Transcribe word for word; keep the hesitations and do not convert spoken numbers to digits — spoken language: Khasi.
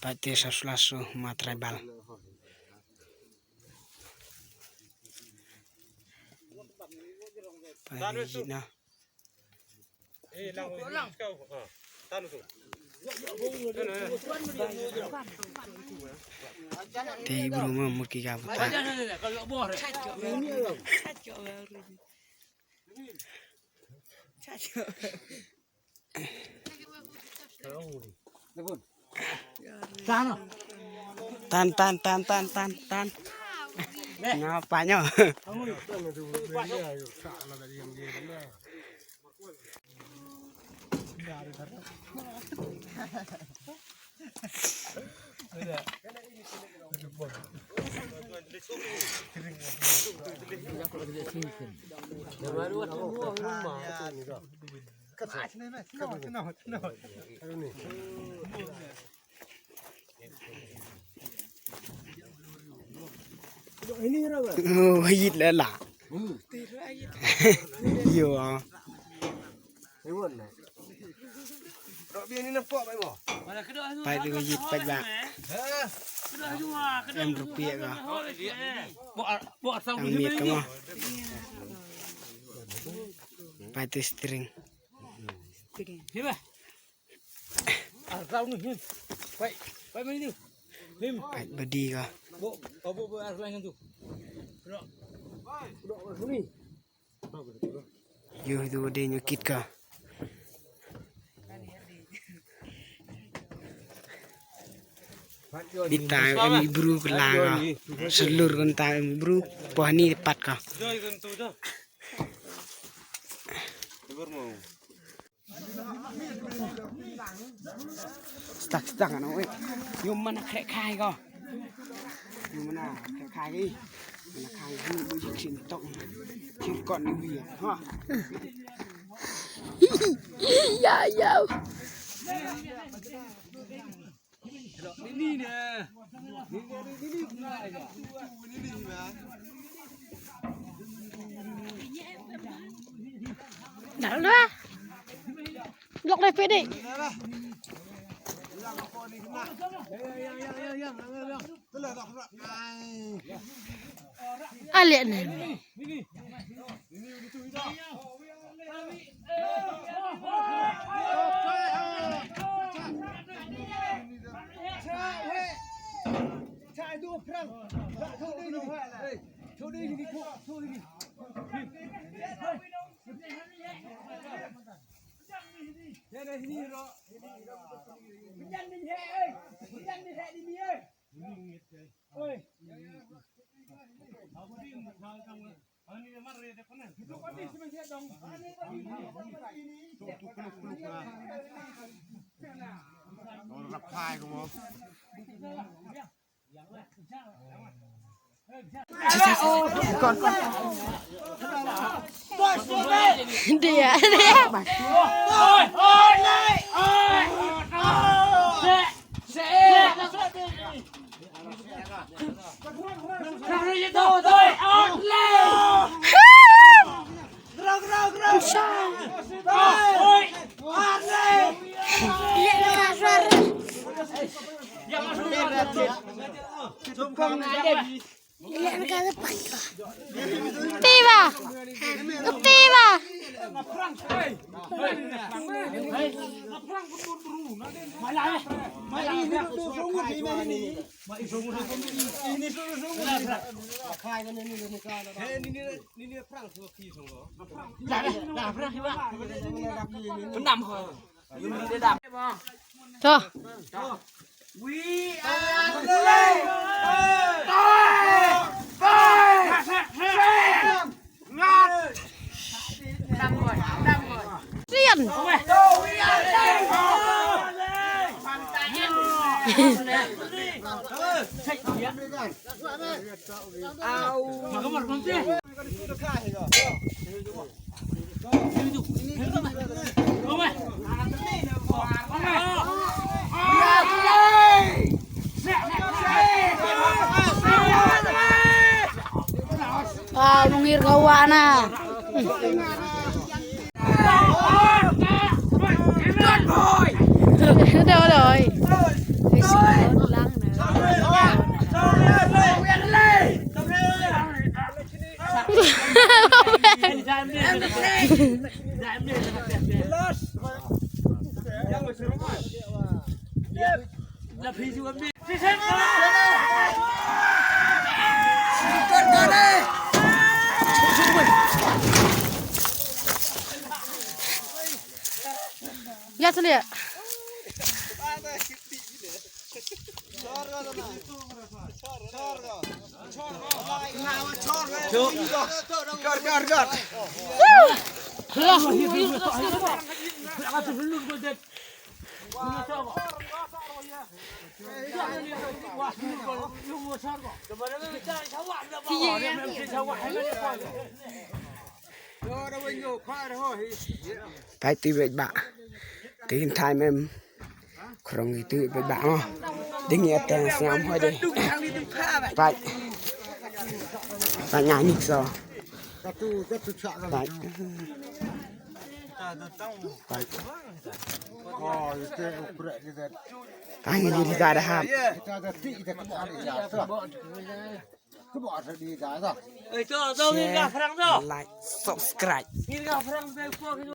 Pait te sa sula su ma tribal. Pait te na. Te bru ma mut ki ka puta. Tan, tan, tan, tan, tan, tan. Nga panyo. Oh, hit la la. Yo. Pait tu hit pait ba. Em rupiah ka. Ang miet ka mo. Pait tu string. Pait badi ka. Yo, tu badi nyo kit ka. Di ta em bru ka la ka. Selur kan ta em bru. Poh ni pat ka. Stak stak ano eh. Yung mana krek kai ko. Yung mana krek kai. Mana kai ni bu jik sin tok. Kin kon ni bi ha. Ya ya. Dah lah. Blok deh pede. Alik ni. Dia, dia. Piba. Piba. To. Rian. Ah, nungir gawa na. Hello. Ya, sini ya. Peit, tu bad ba. Tin thai mem. Khrong itu bad ba mo. Ding ya teng siam hoi de. Peit. Peit nga nik so. Peit. Peit. Tang ini di dada hap. Share, like, subscribe.